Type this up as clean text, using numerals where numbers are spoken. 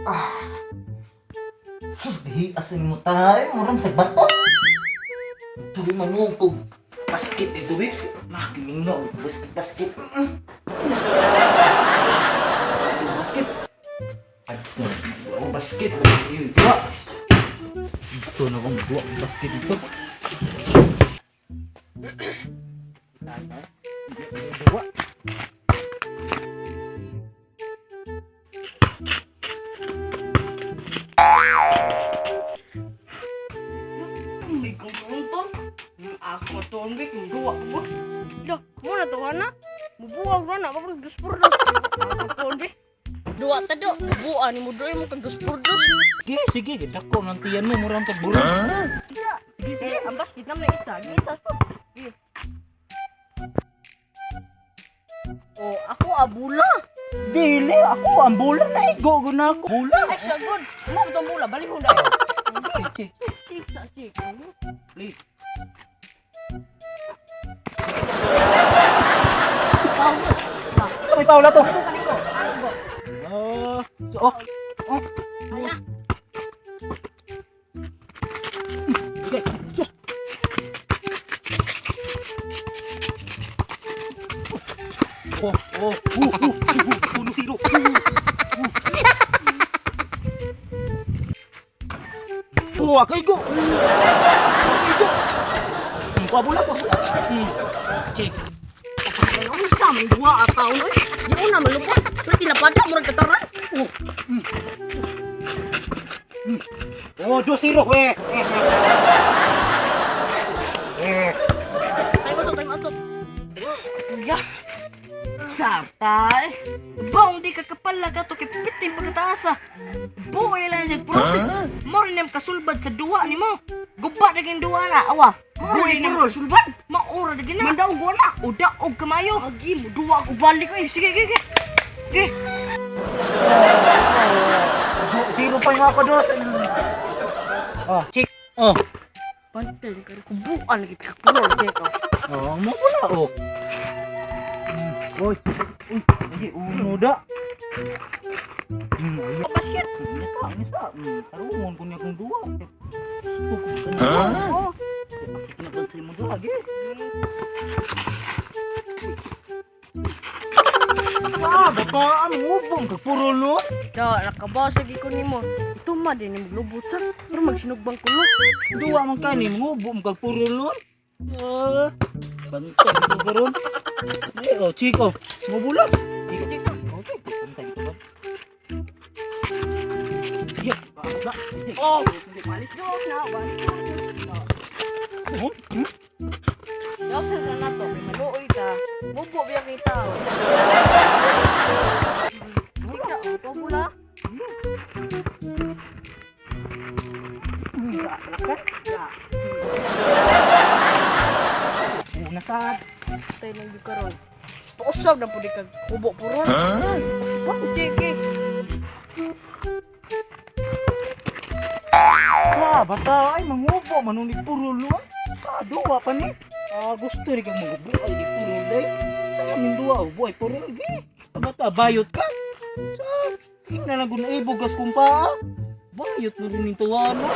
Ah. Sus, dihi asin mo tayo. Muram sa bato. Tuloy manungkog. Basket ito, eh. Makimingo. Basket, basket. Basket. Ato, oh, basket. Yun, duwa. Ito na kong duwa. Basket ito. Duwa. May kung. Ako tuon bik duwa ko. Dah, mo na to na. Mubuwa ra na mapag dus por dos. Ako tuon bik. Duwa ta do. Buwa ni mo doy mo kag dus por dos. Sige, sige. Dako, nantiyan mo. Muram kag bulong. Sige, sige, ambas kita may isa. Isa so. Sige. Oh, ako abula. Dili, ako ang bula na igo na ako. Bula. Ay, sagod. Mo tong bula, balik ko na. Okay. Sik sa sik. Please. May paula to. Ah, so, oh. Oh. Ala. Okay. Sus. Oh, oh, uno, zero. Oh, ako igo. Igo. Kuha bola, kuha bola. Check. Ano sa man duwa ataw no? Di una malupot. Pero tinapada mo ra kataran. Oh. Oh, 2-0, eh. Eh. Tayo ba to? Tayo ba to? Ya. Sartay. Baong di ka kapala ka to kay pitin pagkataasa. Buoy lang siya puro. Mo rin ang kasulbad sa duwa nimo. Guba na ging duwa na awa. Buoy puro sulbad. Maura na gina. Mandaog wala. O daog kamayo. Agi mo duwa ko balik oy. Sige sige. Sige. Zero pa yung ako dos. Oh, check. Oh. Bantay ka kubuan lagi ka puro kay ka. Oh, mo wala oh. Oy. Uy, hindi uno da. Ayun. Basket. Sa, sa. Tarungon ko niya kung duwa. Gusto ko ka na. Oh. Pinapansin mo doon lagi. Sa, baka ang ubong kagpuro no? Da, nakabasa gi ko nimo. Ito ma din nimo lubot sa. Pero magsinugbang kulo. Duwa man kani, mubong kagpuro no? Ah, bantay ko karon. Eh, oh, Chico, mubula. Chico, okay, bantay ko ba? Yeah, ba, ba. Oh, walis dos na, walis dos. Oh, hmm? Daw sa sana to, kay maluoy ta. Mubo biya kay tao. Ika, to mula. Ya, Una sad. tayo lang yung karon. Pausab na pud kag kubo puron. Huh? Sige. Sa, bata ay mangubo manunig puro no? Sa, duwa pa ni. Ah, gusto rin kang mangubo ay di puro day. Sa amin duwa, oh, buhay puro gi. Sa bata, bayot ka. Sa, tingnan lang kung naibugas kong paa. Bayot na rin yung tuwa no.